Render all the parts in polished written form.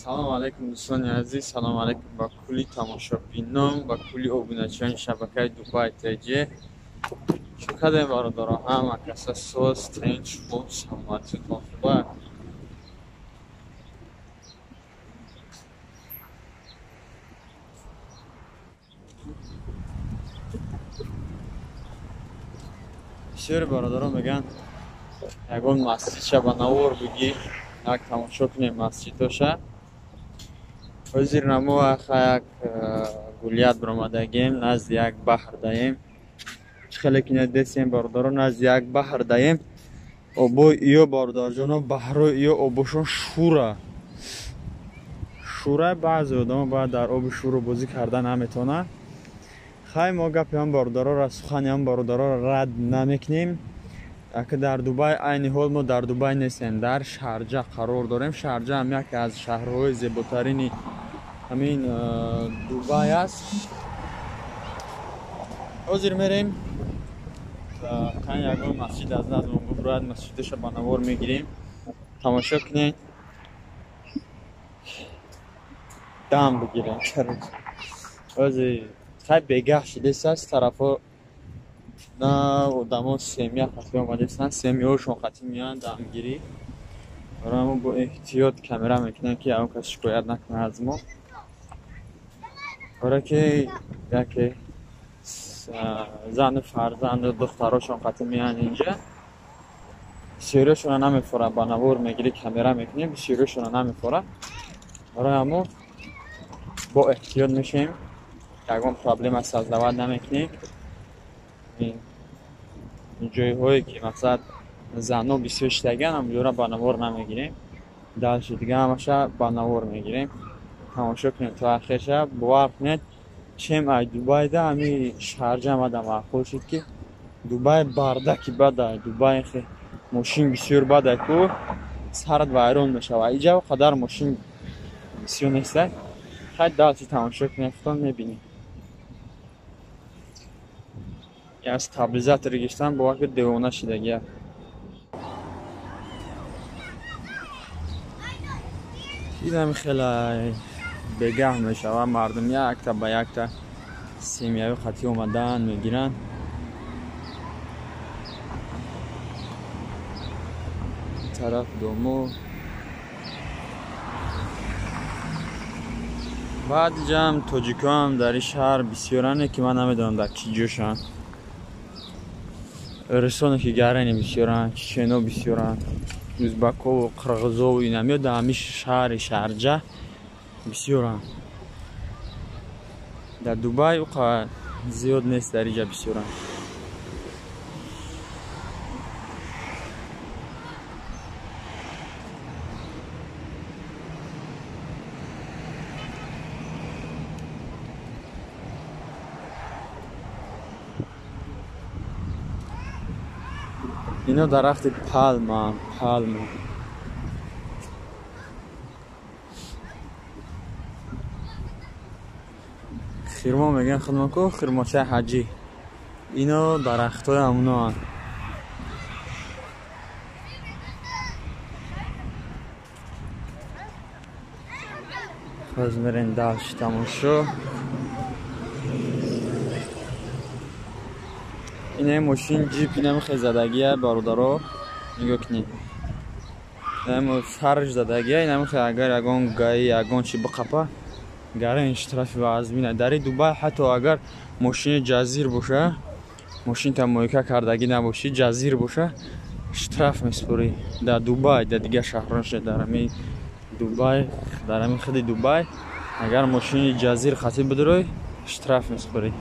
Салом алейкум, дӯстони азиз, салом алейкум ба кулли тамошобинон, ба кулли обуначиёни шабакаи Дубай ТЖ. Чӣ кардем, бародаро? Ҳама каса соз, тинч, хуб, саломатитон хуба. Бисёри бародаро мегӯянд, ягон масҷидша ба навор бигӣ, як тамошо кунем масҷидоша. Ҳозир намо як гулият баромадагем, назди як баҳр даем. Чӣ хеле ки надесем, бародаро, назди як баҳр даем. Обои иё, бародарҷоно, баҳрои иё обошон шура. Шура, баъзе одамо бояд дар оби шуру бозӣ карда наметавонанд. Хай, мо гапи ҳам бародароро, сухани ҳам бародароро рад намекунем. Ака дар Дубай, айни ҳол мо дар Дубай нестем, дар Шарҷа қарор дорем. Шарҷа ҳам яке аз шаҳрҳои зеботарини ҳамин Дубай аст. Ҳозир мерем кан ягон масҷид аз назмон бубурад, масҷидаша ба навор мегирем. Тамошо кунед. Дам бигирем. Ҳозир хай бегаҳ шидест, тарафҳо на одамо семья қатӣ омадестанд, семьяҳошон қатӣ меоянд дамгирӣ. Барои мо бо эҳтиёт камера мекунем, ки ягон кас шикоят накунад аз мо. Барое ки яке зану фарзанду духтарошон қатӣ меоянд инҷа, бисёриҳошонро намефорад, ба навор мегирӣ, камера мекунем, бисёриҳошонро намефорад. Барои ҳамо бо эҳтиёт мешавем, ягон проблема создавать намекунем. Ҷойҳое ки мақсад занҳо бисёр шидагианд, ҳамҷоро ба навор намегирем. Дальше дига ҳамаша ба навор мегирем. Тамошо кунед то ахирша, бовар кунед, чем ай Дубайда ҳами Шарҷа омада маъқул шуд, ки Дубай бардаки бада, Дубай мошин бисёр бада ку сард вайрон мешавад. Иҷа қадар мошин бисёр неста. Хай дальше тамошо кунед, худтон мебинед. Аз стабилизатор гирифтан бовар кунед, девона шидагия. Инам хеле бегаҳ мешавад, мардум якта ба якта семьяви қатӣ омадан мегиранд. Тараф домо. Баъд ҷамъ тоҷикоам дар ин шаҳр бисёране, ки ман намедонам дар чӣ ҷошанд. Русоне ки гарани бисёранд, чечено бисёранд, узбакову қирғизову инамё дар ҳамин шаҳри Шарҷа бисёранд. Дар Дубай уқа зиёд нест, дар инҷа бисёранд. Ино дарахти палма, палма. Хирмо мегӯянд худмон ку, хирмочаи ҳаҷӣ. Ино дарахтҳои ҳамоноанд. Боз мерем дальше тамошо. Ине мошин ҷип инам хел задагия, бародаро, нигоҳ кунед. Инам сарш задагия, инам хел агар ягон гаи ягон чи биқапа, гарен штрафи вазмина. Дар Дубай ҳатто агар мошини ҷазир боша, мошинта мойка кардагӣ набошӣ, ҷазир боша, штраф месупорӣ. Дар Дубай, дар дигар шаҳрон шуда, дар ҳамин Дубай, дар ҳамин худи Дубай, агар мошини ҷазир қатӣ бидурой, штраф месупорӣ.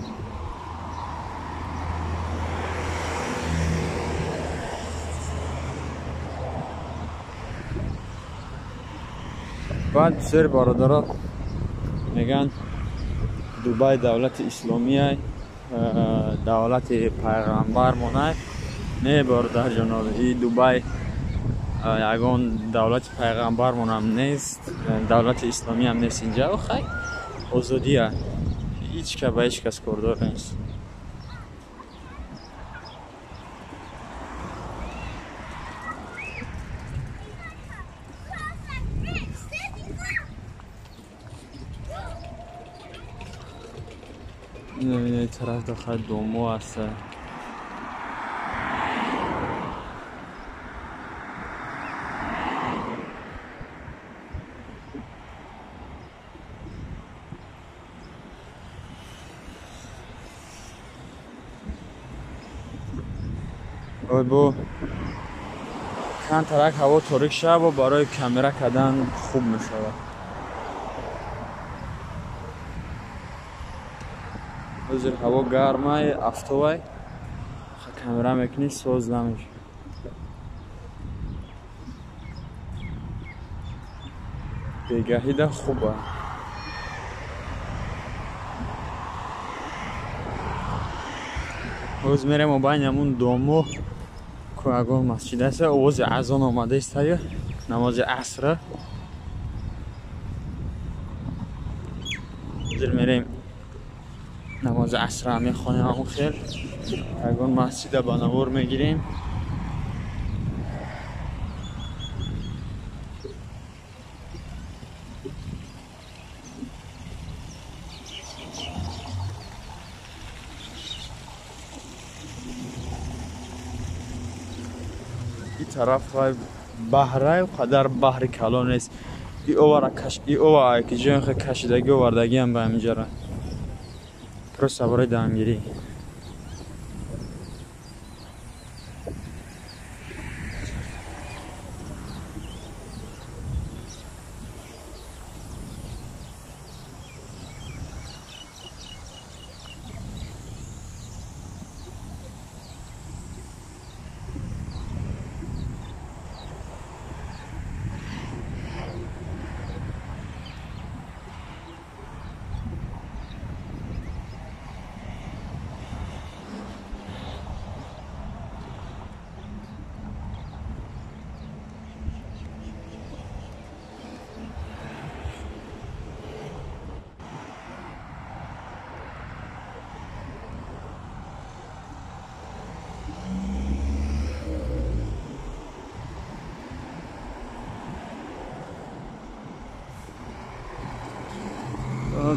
Баъд бисёри бародаро мегӯянд Дубай давлати исломия, давлати пайғамбармонай. Не, бародарҷоно, и Дубай ягон давлати пайғамбармонам нест, давлати исломиям нест инҷа. Хай, озодия, ҳеҷ ка ба ҳеҷ кас кордор нест. Ин тараф дахай домо аст. Бо камтарак ҳаво торик шава, бо барои камера кардан хуб мешавад. Ҳозир ҳаво гармай, афтобай, камера мекунӣ соз намешавад. Бегаҳида хуба. Ҳоз мерем обайни ҳамун домо ку ягон масҷид аст, овози азон омада истаю, намози асра. Ҳозир мерем намози асра мехонем, ҳамун хел ягон масҷида ба навор мегирем. Тараф баҳрай, қадар баҳри калон нест. И овара каш, и ова ки ҷои хе кашидагӣ овардагиам ба ҳаминҷара. Просто барои дамгирӣ.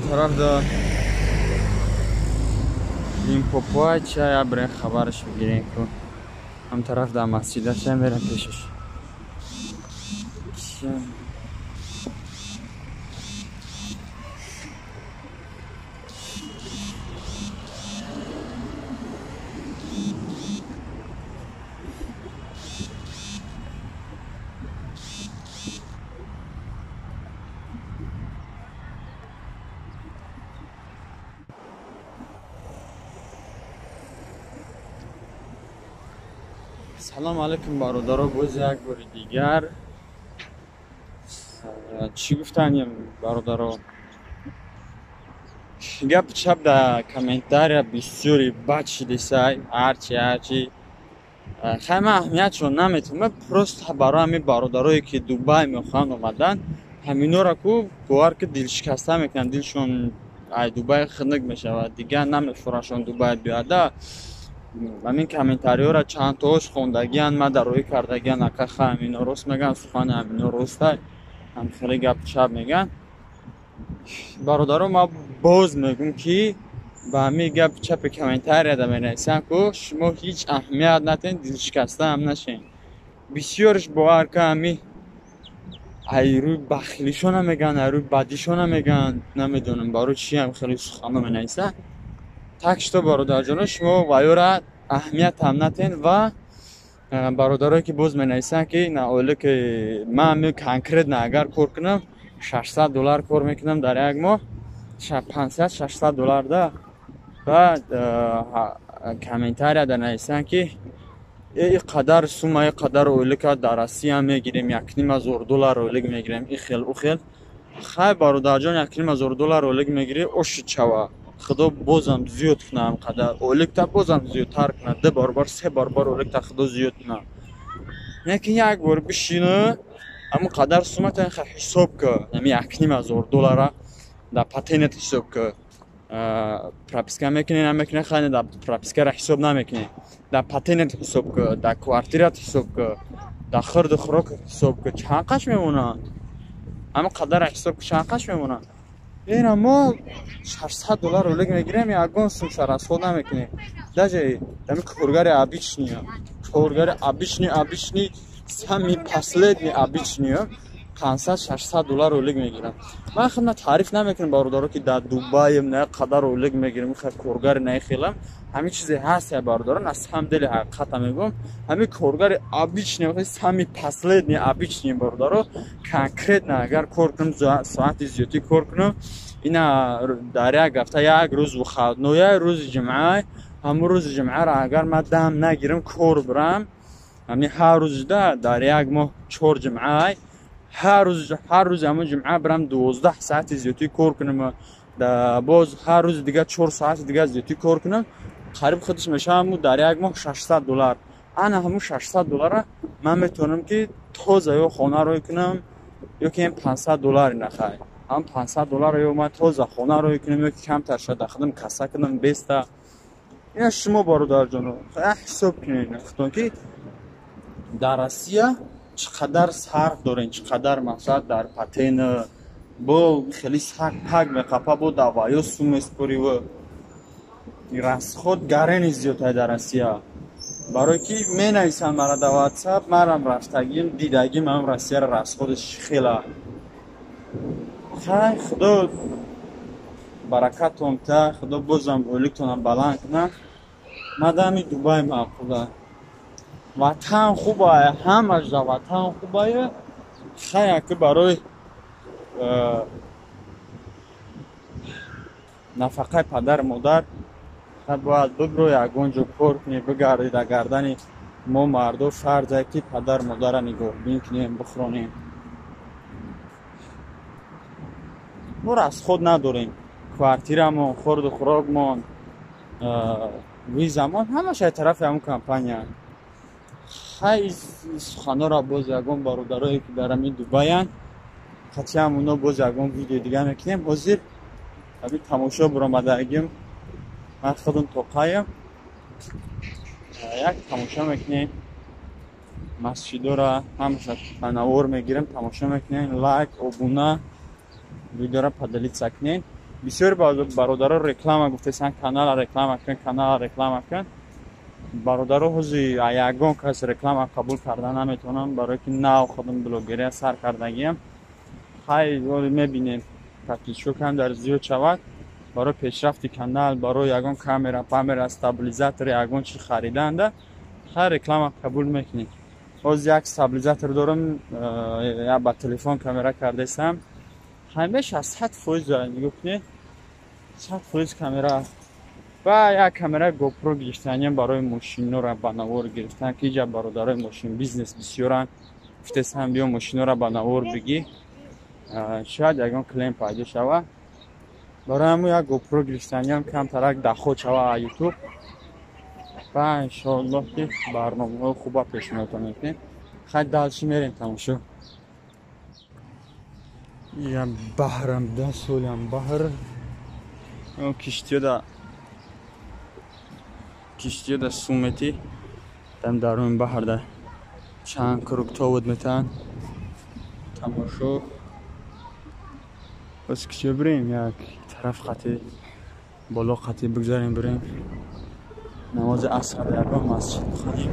Тараф да Лимпопо чая бирем хабараш бигирем ку. Ҳам тараф да масҷида чая мерем пешаш. Салом алейкум бародаро, боз як бори дигар. Чӣ гуфтанем бародаро? Гап чап да комментария бисёри бад шидисай, ҳарчи ҳарчи. Хай ман аҳамиятшон наметавонам, просто барои ҳамин бародарое ки Дубай мехоҳанд омадан, ҳаминора ку бовар ки дилшикаста мекунанд, дилшон ай Дубай хунук мешавад, дигар намефурашон Дубай биёяда. Ҳамин комментариёра чандтоаш хондагиян, ма дароӣ кардагиян, ака ха ҳамино рост мегӯянд, сухани ҳамино ростай, ҳам хеле гап чап мегӯянд. Бародаро, ман боз мегӯм ки ба ҳамин гап чапи комментарияда менависам ку шумо ҳеҷ аҳамият натен, дилшикаста ҳам нашен. Бисёрш бовар ка ҳами ай рӯи бахилишона мегӯянд, ай рӯи бадишона мегӯянд, намедонам барои чӣ ҳам хеле сухано менависанд. Так что бародарҷоно, шумо ваёра аҳамият ҳам натен ва бародарое ки боз менависанд ки на ойле ки ман конкретно агар кор кунам $600 кор мекунам дар як моҳ, 500-600 доллар да, ва комментарияда нависанд ки и қадар сума, и қадар ойлика дар Россия мегирем, $1,500 ойлик мегирем, и хел у хел. Хай бародарҷон, $1,500 ойлик мегирӣ, оши чава. Худо бозам зиёд кунам қадар ойликта, бозам зиёдтар кунад, 2 баробар, 3 баробар ойликта худо зиёд кунад. Лекин як бор бишина, ҳамун қадар сумата ҳисоб ку, ҳамин $1,500 дар патент ҳисоб ку. Прописка мекунӣ, намекунӣ, хай дар пропискара ҳисоб намекунӣ. Дар патент ҳисоб ку, дар квартират ҳисоб ку, дар хӯрду хӯрок ҳисоб ку, чанд қаш мемонад? Ҳамин қадара ҳисоб ку, чанд қаш мемонад? Ина мо 600 доллар ролик мегирем, ягон сумша расход намекунем. Даже ами коргари обычный, коргари обычный, обычный, самый последний обычный 500-600 доллар ролик мегирам. Ман худна таъриф намекунам бародаро ки дар Дубайм на қадар ролик мегирам, хай коргари наихелам. Ҳамин чизе ҳаст бародарон, аз ҳам дили ҳақиқата мегӯям. Ҳамин коргари обычный, самый последний обычный бародаро, конкретно агар кор кунам, соати зиёдӣ кор кунам, ина дар як ҳафта як рӯз выходной, рӯзи ҷумъа, ҳамун рӯзи ҷумъаро агар ман дам нагирам, кор бирам, ҳамин ҳар рӯз дар як моҳ 4 ҷумъа, ҳар рӯз ҳамун ҷумъа бирам 12 соати зиёдӣ кор кунам, боз ҳар рӯзи дига 4 соати дига зиёдӣ кор кунам, қариб худаш мешавам дар як моҳ 600 доллар. Ана ҳамун 600 доллара ман метавонам ки тоза ё хона рой кунам, ё ки 500 доллар нахай. Ҳам 500 доллар ё ман тоза хона рой кунам, ё ки камтар шада худам каса кунам беста. Ина шумо бародарҷоно ҳисоб кунед худтон ки дар Россия чӣ қадар сарф дорем, чӣ қадар мақсад дар патен бо хеле сак пак меқапа, бо даваё сум меспориву расход гарени зиёдтай дар Россия. Барое ки менависанд мара дар WhatsApp, марам рафтагим, дидагим ам Россияро расходаш хела. Хай худо баракатон та, худо бозам ойликтонам баланд кунад. Мадами Дубай маъқула. Ватан хубае, ҳамаш дар ватан хубае. Хай аки барои нафақаи падару модар бояд бибро ягон ҷо кор кунӣ, бигарди. Дар гардани мо мардо фарзе ки падару модарро нигоҳбин кунем, бихӯронем. Мо расход надорем. Квартирамон, хӯрду хӯрокмон, визамон ҳамаш аз тарафи ҳамун компания. Хай суханҳоро боз ягон бародарое ки дар ҳамин Дубаянд, қатъиан оно боз ягон видео дига мекунем. Ҳозир ҳамин тамошо биромадагим, ман худам тоқаям, як тамошо мекунем масҷидора, ҳамаша навор мегирем, тамошо мекунем, лайк, обуна, видеора поделиться кунем. Бисёри бародаро реклама гуфтесанд, канала реклама кун, канала реклама кун. Бародаро ҳозир ягон кас реклама қабул карда наметавонам, барое ки нав худам блогерия сар кардагиам. Хай мебинем, подписчикам дар зиёд шавад, барои пешрафти канал, барои ягон камера, памера, стабилизатор, ягон чи хариданда, хай реклама қабул мекунем. Ҳозир як стабилизатор дорам, я ба телефон камера кардесам, ҳамеша 100% нигоҳ кунед, 100% камера. Ва як камера GoPro гирифтанем барои мошинора ба навор гирифтан, ки иҷа бародарои мошин бизнес бисёранд, гуфтесам биё мошинора ба навор бигӣ, шояд ягон клиент пайдо шавад. Барои ҳамун як GoPro гирифтанем, камтарак даход шава аз YouTube. Ва иншоаллоҳ ки барномаҳои хуба пешниҳодтон мекунем. Хай дальше мерем тамошо. Я баҳрам, да солям баҳр. Киштиё да сумети дам дарун баҳр да чанд круг товуд метаҳанд. Тамошо. Боз киштиё бирем, як тараф қати боло қати бигзарем, бирем намози аср дар ягон масҷид бихонем.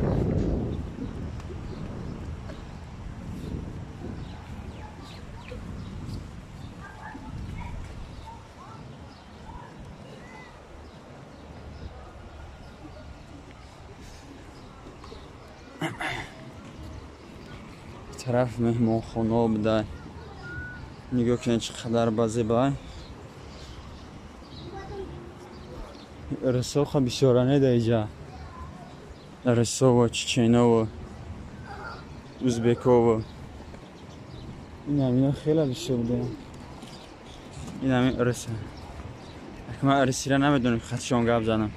Тараф меҳмонхона буда. Нигоҳ кунед чӣ қадар базебай. Рисоха бисёране да иҷа. Рисово, чеченово, узбеково. Инам ино хеле бисёр буда. Инам риса. Ман рисира намедонам хатшон гап занам.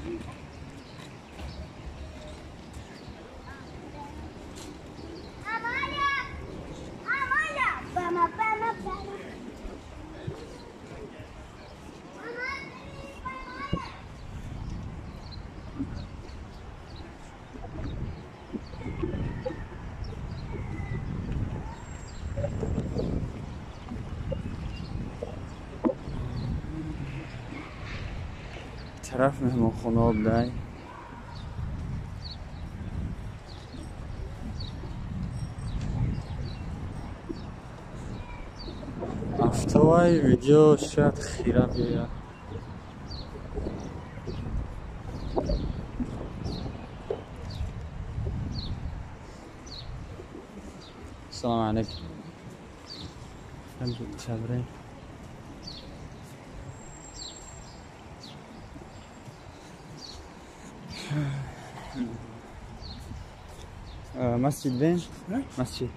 Тараф меҳмонхона будай. Автовай видео шояд хира биёяд. Салом алейкум. مسجد بين؟ مسجد.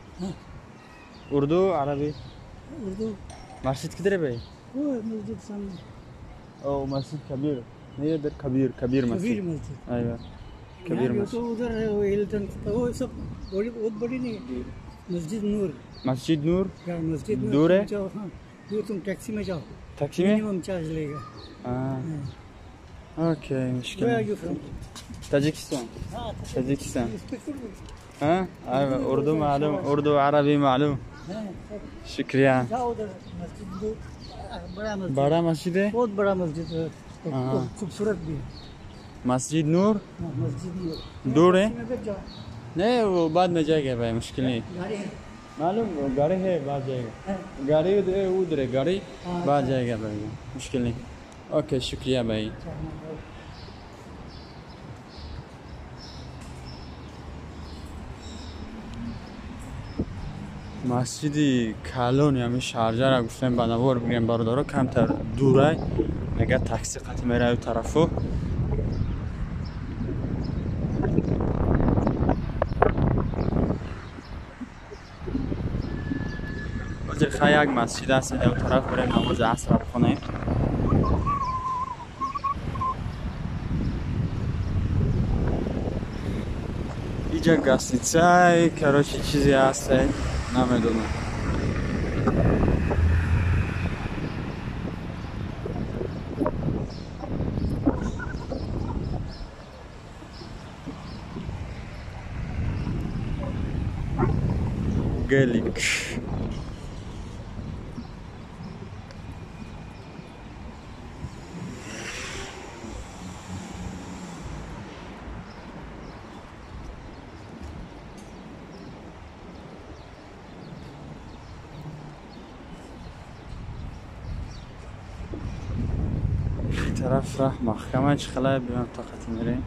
اردو عربي؟ اردو. مسجد किधर है भाई? वो मस्जिद सामने। ओ मस्जिद कबीर नहीं, इधर कबीर कबीर मस्जिद। कबीर मस्जिद। अयवा कबीर मस्जिद। तो उधर है वो हिल्टन, वो सब बड़ी बहुत बड़ी नहीं है। मस्जिद नूर। मस्जिद नूर? क्या मस्जिद नूर दूर है? जाओ, हाँ दूर, तुम टैक्सी में जाओ। टैक्सी में? मिनिमम चार्ज लेगा। हाँ ओके मुश्किल। Where are you from? Tajikistan. Tajikistan. हाँ अयवा उर्दू मालूम, उर्दू अरबी मालूम। शुक्रिया। जाओ उधर मस्जिद बड़ा मस्जिद। बड़ा मस्जिद है? बहुत बड़ा मस्जिद है, खूबसूरत भी है। मस्जिद नूर? मस्जिद नूर दूर है? नहीं वो बाद में जाएगा भाई, मुश्किल नहीं। गाड़ी है मालूम, गाड़ी है बाद जाएगा। गाड़ी उधर है, गाड़ी बाद जाएगा भाई, मुश्किल नहीं। ओके शुक्रिया भाई। Масҷиди калони ҳамин Шарҷара гуфтем ба навор бигирем бародаро, камтар дурай, мега такси қати мераю тарафу. Ҳозир хай як масҷид аст, ин тараф барем намози асрро бихонем. Иҷа гостиницаи, короче, чизе ҳаст, намедонам. Гелик. Тараф раҳ маҳкама чӣ хелай биём тоқати мерем.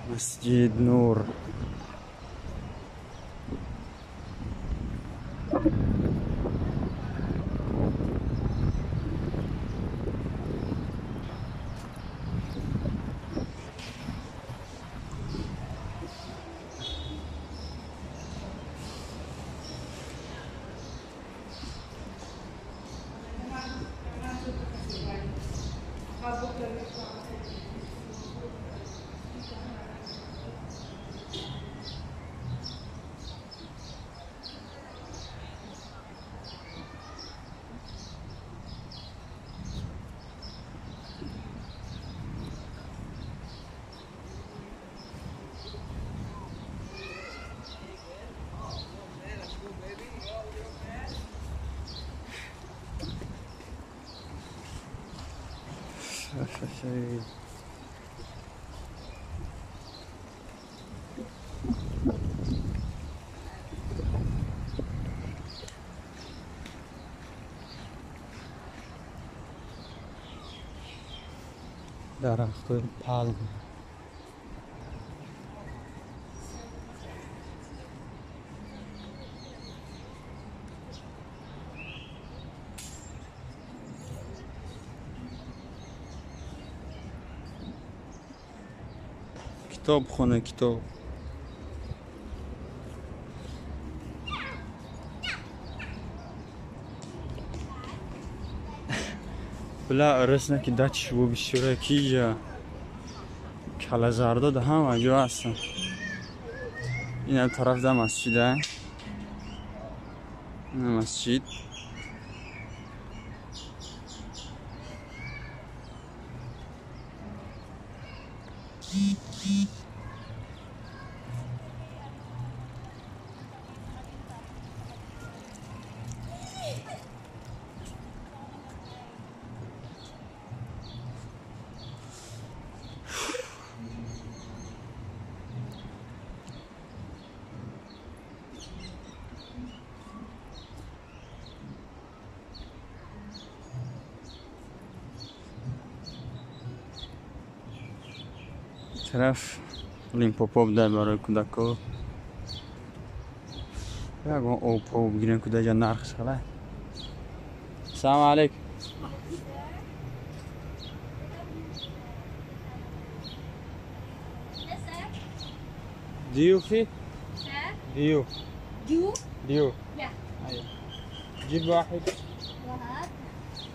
Масҷид Нур. Дарахтои палм. Китобхона, китоб. Била ресна ки дачи бу бисёре ки ҷа калазарда да ҳама ҷо ҳастанд. Ин тараф да масҷида. Ин масҷид. Тараф Лимпопо будай барои кӯдако. Ягон об-поб бигирем, кудаҷа нарх шава. Салому алейкум. ديو في؟ ديو. ديو؟ ديو. لا. ايوه. جيب واحد. واحد.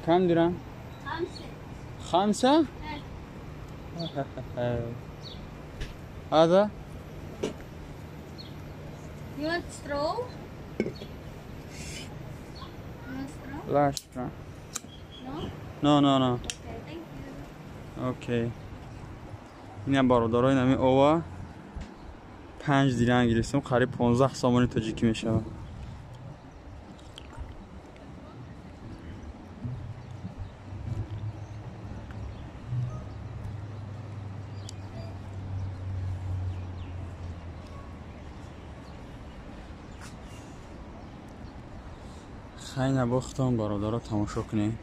كم درهم؟ 5. 5؟ هذا؟ You want straw? You want straw? لا straw. No? No, no, no. Okay, thank you. Okay. ина бародаро, ин ҳамин ова 5 дирам гирифтем, қариб 15 сомони тоҷикӣ мешавад. Хайна бохтон бародаро тамошо кунед.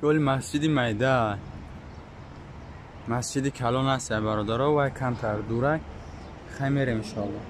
Гол масҷиди майда, масҷиди калон аст бародаро, вай камтар дурак. Хай мерем иншоалло.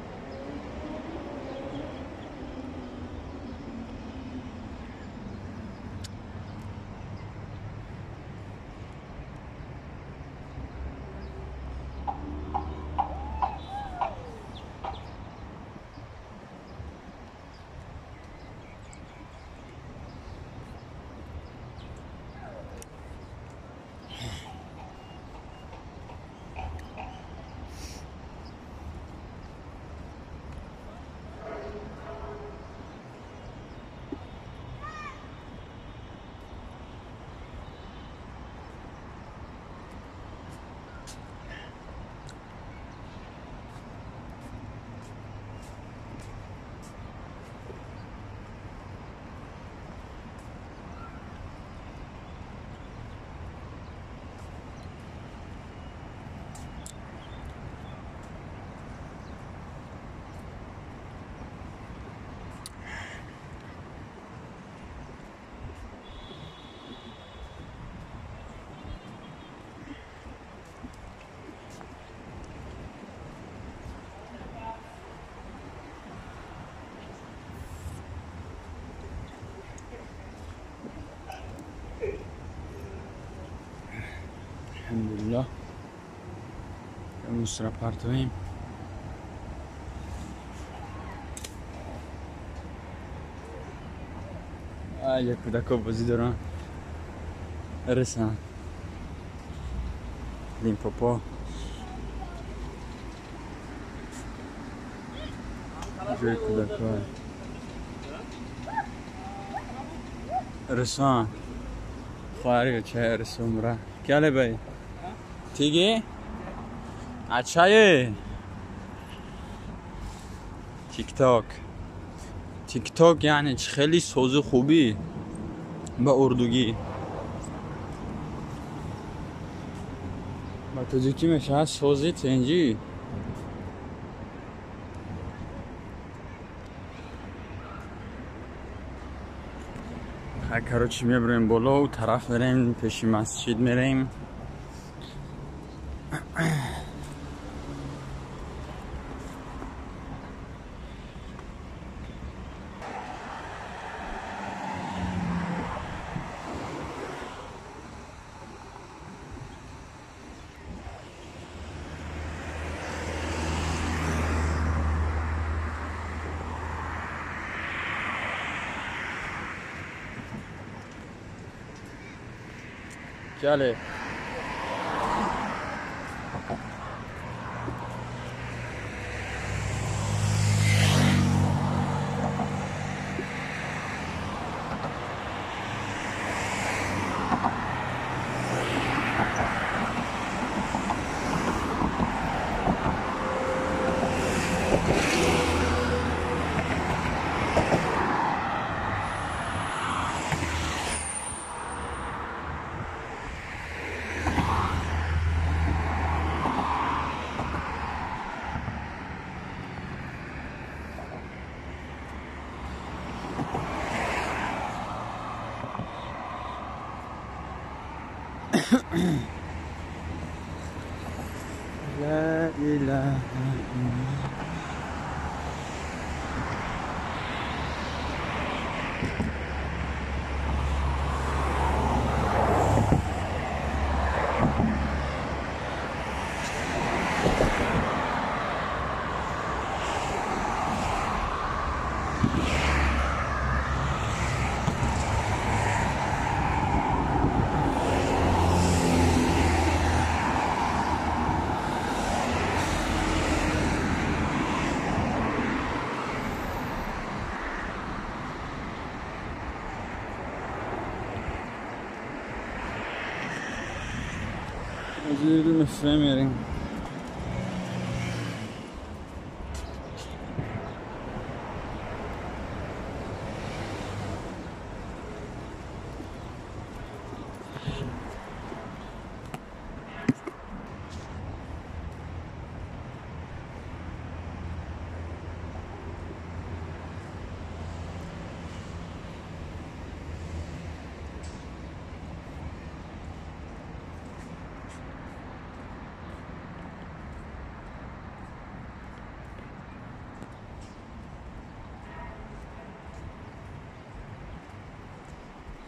Алҳамдулиллоҳ, мусра партоем. Ай, кӯдако бозӣ доранд. Расан. Лимпопо. Ҷои кӯдако. Расан. хоҳари чай рисумра. क्या ले भाई? ठीक है, अच्छा ये тикток. Тикток яъне хеле сози хубӣ ба урдугӣ, ба тоҷикӣ мешавад сози тенҷӣ. Короче, мебарем боло, тараф мерем, пеши масҷид мерем. क्या ले? ла илаҳа иллаллоҳ. Мерем.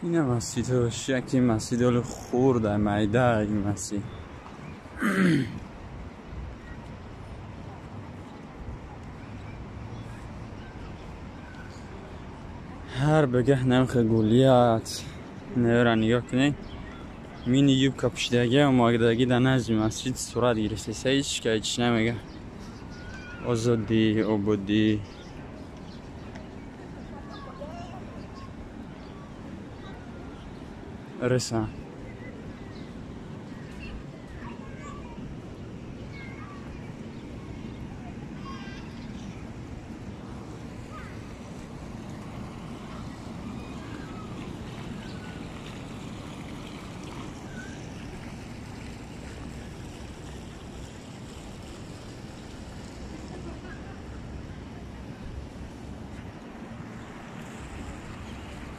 Ина масҷидҳош, яке масҷидҳои хурда, майда ин масҷид. Ҳар бегаҳ намхе гулият. Неро нигоҳ кунед. Мини юбка пӯшидаги омадаги дар назди масҷид сурат гирифтеса, ҳеч ка ҳеч намега. Озодӣ, ободӣ. Реса.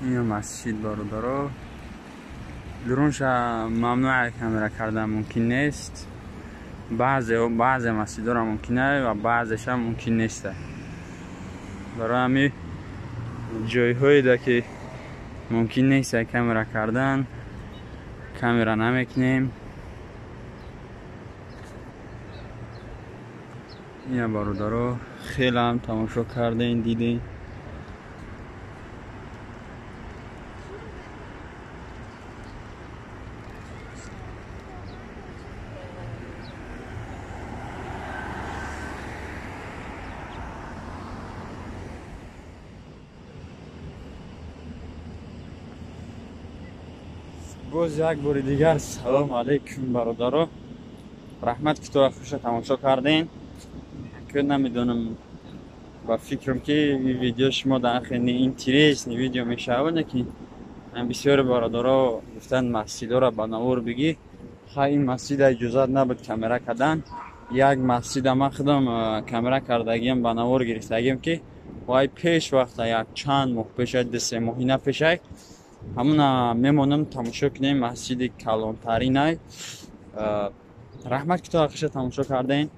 Ин масҷид бародаро. Дурунша мамнӯъ камера кардан мумкин нест. Баъзе масҷидҳоро мумкин аст ва баъзеша мумкин нест. Барои ҳамин ҷойҳое ки мумкин нест камера кардан, камера намекунем. Ина бародаро, хеле ҳам тамошо кардем, дидем. Боз як бори дигар салом алейкум бародаро. Раҳмат ки то охирша тамошо кардем. Ки намедонам, ба фикрам ки ин видео шумо дар хеле интересный видео мешавад, ки бисёри бародаро гуфтанд масҷидҳоро ба навор бигӣ. Хай, ин масҷида иҷозат набуд камера кардан. Як масҷида ман худам камера кардагиам, ба навор гирифтагиам, ки вай пеш вақта, як чанд моҳ пешай, 2-3 моҳина пешай, ҳамуна мемонам тамошо кунем. Масҷиди калонтаринай. Раҳмат ки то охирша тамошо кардем.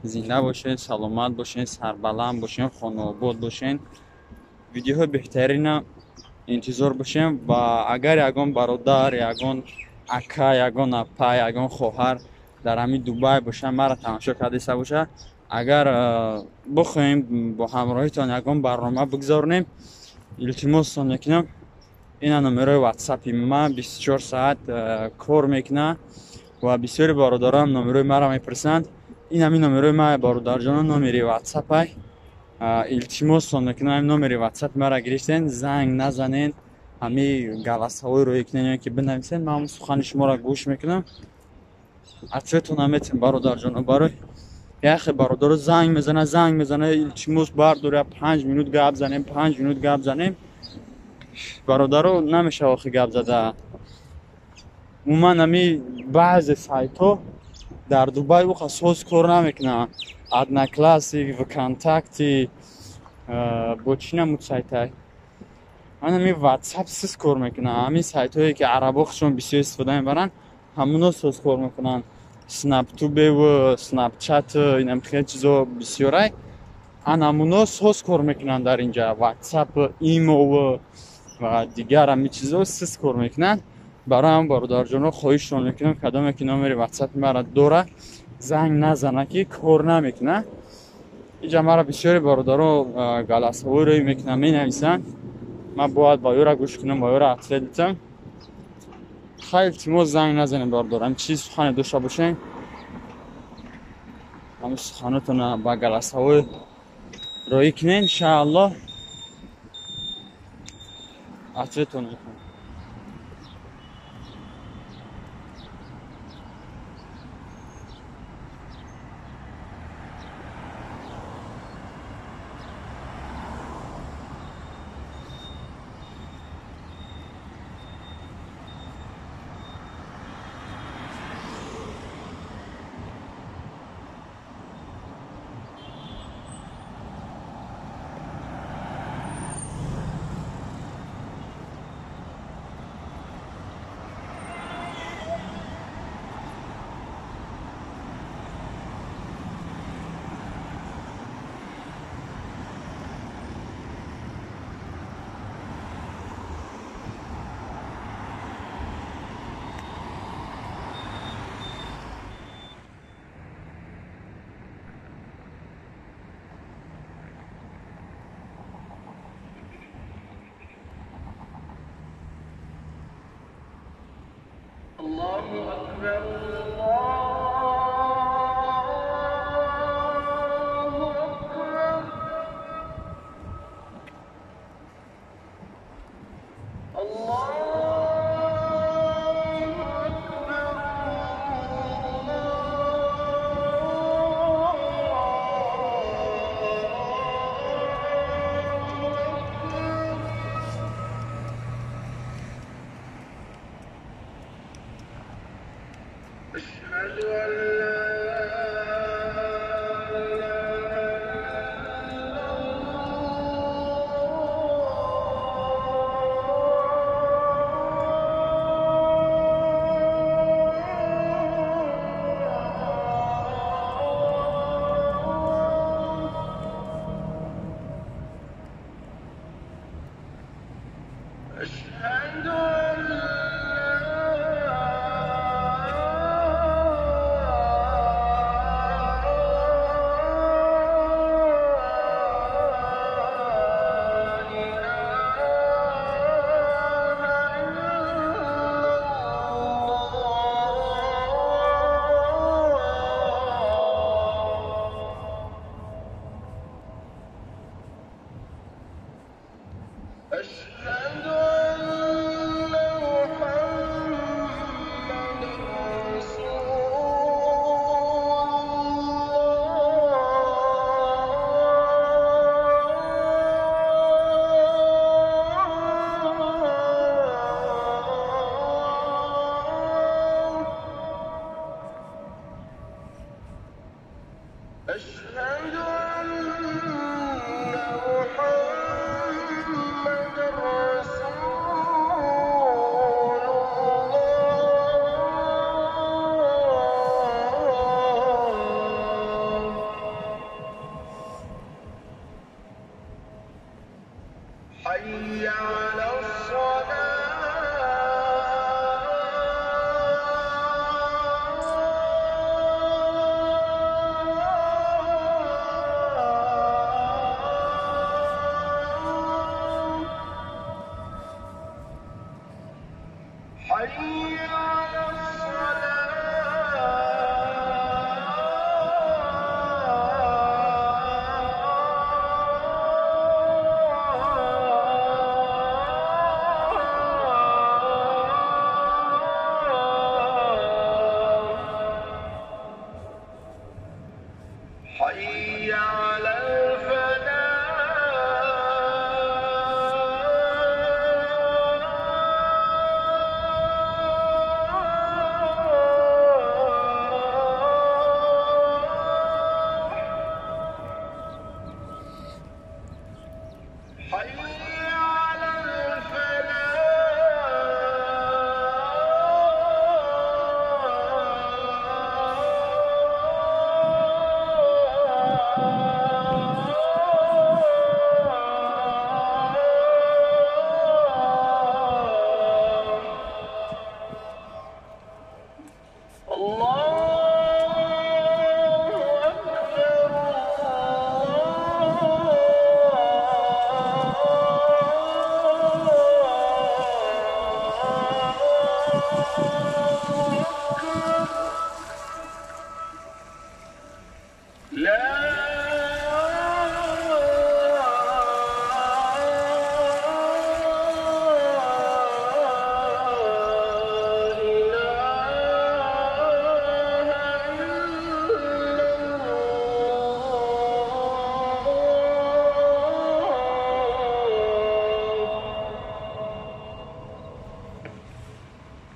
Зинда бошед, саломат бошед, сарбаланд бошед, хонаобод бошед. Видеоҳои беҳтарина интизор бошем ва агар ягон бародар, ягон ака, ягон апа, ягон хоҳар дар ҳамин Дубай боша, маро тамошо кардаиста боша, агар бихоҳем бо ҳамроҳитон ягон барнома бигзаронем, илтимостон мекунам. Ина номерои ватсапи ман 24 соат кор мекунад ва бисёри бародарам номерои маро мепурсанд. Ин ҳамин номерои ман, бародарҷонон, номери ватсапай. Илтимостон мекунам, номери ватсапи маро гирифтен, занг назанен, ҳамин голосовой рӯй кунен ё ки бинависен, ман сухани шуморо гӯш мекунам, ответон наметем бародарҷонон. Барои яхе бародаро занг мезана, занг мезана, илтимос бардор, 5 минут гап занем, 5 минут гап занем. Бародаро, намешава охи гап зада. Умуман ҳами баъзе сайтҳо дар Дубай уқа соз кор намекунанд. Одноклассник, ВКонтакте, бо чӣ намуд сайтай? Ман ҳами WhatsApp сиз кор мекунам. Ҳамин сайтҳое ки арабо худшон бисёр истифода мебаранд, Ҳамуно соз кор мекунанд. Снаптубеву Снапчат, инам хеле чизо бисёрай. Анамуно соз кор мекунанд дар инҷа. WhatsApp, Имо ва дигар ҳамин чизо сиз кор мекунанд. Барои ҳам бародарҷоно хоҳишшон мекунам, кадоме ки номери WhatsApp мара дора, занг назана ки кор намекунад. Иҷа мара бисёри бародаро голосовой рӯй мекунанд, менависанд. Ман бояд ба ёра гӯш кунам, ба ёра ответ дитам. Хай, илтимос, занг назанем бародар. Ҳам чиз сухане дошта бошем, ҳамин суханотона ба голосовой роӣ кунем, иншааллоҳ ответон мекунам. الله أكبر الله أكبر الله أكبر أشهد أن لا إله إلا الله. أشهد أن أشهد أن محمدا رسول الله. أشهد أن محمدا رسول الله. حي على الصلاة. حي